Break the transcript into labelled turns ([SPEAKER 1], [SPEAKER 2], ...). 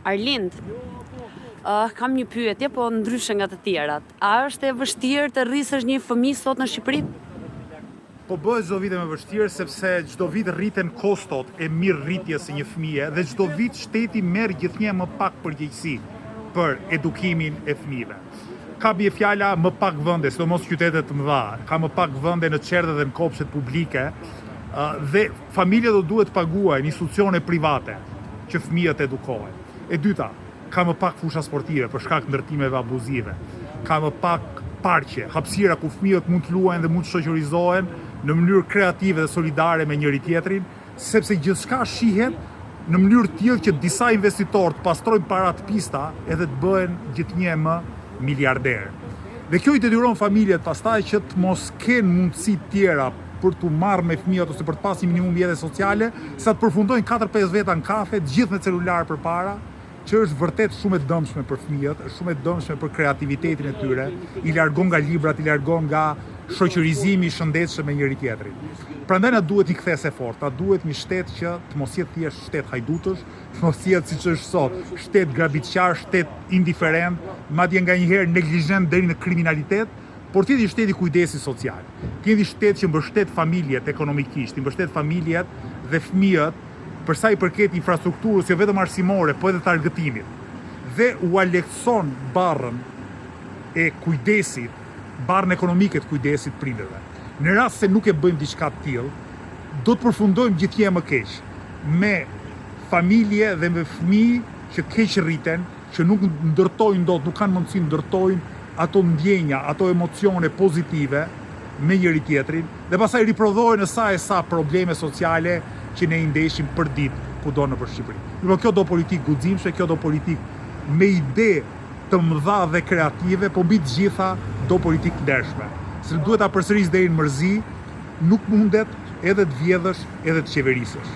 [SPEAKER 1] Arlind, uh, kam një pyetje, po ndryshe nga të tjerat. A është e vështirë të rrisësh një fëmijë sot në Shqipëri?
[SPEAKER 2] Po bëhet çdo vit e më vështirë sepse çdo vit rriten kostot e mirërritjes së një fëmije dhe çdo vit shteti merr gjithnjë më pak përgjegjësi për edukimin e fëmijëve. Ka bie fjala më pak vende, sidomos qytete të mëdha, ka më pak vende në çerdhe dhe në kopshtet publike dhe familjet do duhet të paguajnë institucione private që fëmijët të edukohen. E dyta, ka më pak fusha sportive për shkak të ndërtimeve abuzive. Ka më pak parqe, hapësira ku fëmijët mund të luajnë dhe mund të shoqërizohen në mënyrë kreative dhe solidare me njëri-tjetrin, sepse gjithçka shihet në mënyrë të tillë që disa investitorë të pastrojnë para të pista edhe të bëhen gjithnjë e më miliarderë. Dhe kjo i detyron familjet pastaj që të mos kenë mundësi të tjera për t'u marrë me fëmijët ose për të pasur një minimum jete sociale, sa të përfundojnë 4-5 veta në kafe, të gjithë me celular përpara, që është vërtet shumë e dëmshme për fëmijët, është shumë e dëmshme për kreativitetin e tyre, i largon nga librat, i largon nga shoqërizimi i shëndetshëm me njëri tjetrin. Prandaj na duhet një kthesë e fortë, na duhet një shtet që të mos jetë thjesht shtet hajdutësh, të mos jetë siç është sot, shtet grabitqar, shtet indiferent, madje nganjëherë neglizhent deri në kriminalitet, por të jetë një shtet i kujdesit social. Të jetë një shtet që mbështet familjet ekonomikisht, i mbështet familjet dhe fëmijët për sa i përket infrastrukturës jo vetëm arsimore, po edhe të argëtimit. Dhe ua lehtëson barrën e kujdesit, barrën ekonomike të kujdesit prindërve. Në rast se nuk e bëjmë diçka të tillë, do të përfundojmë gjithnjë e më keq me familje dhe me fëmijë që keq rriten, që nuk ndërtojnë dot, nuk kanë mundësi ndërtojnë ato ndjenja, ato emocione pozitive me njëri tjetrin dhe pastaj riprodhohen në sa e sa probleme sociale që ne i ndeshim për ditë kudo nëpër Shqipëri. Mirëpo kjo do politikë guximshme, kjo do politikë me ide të mëdha dhe kreative, po mbi të gjitha do politikë të ndershme. Se duhet ta përsëris deri në mërzi, nuk mundet edhe të vjedhësh edhe të qeverisësh.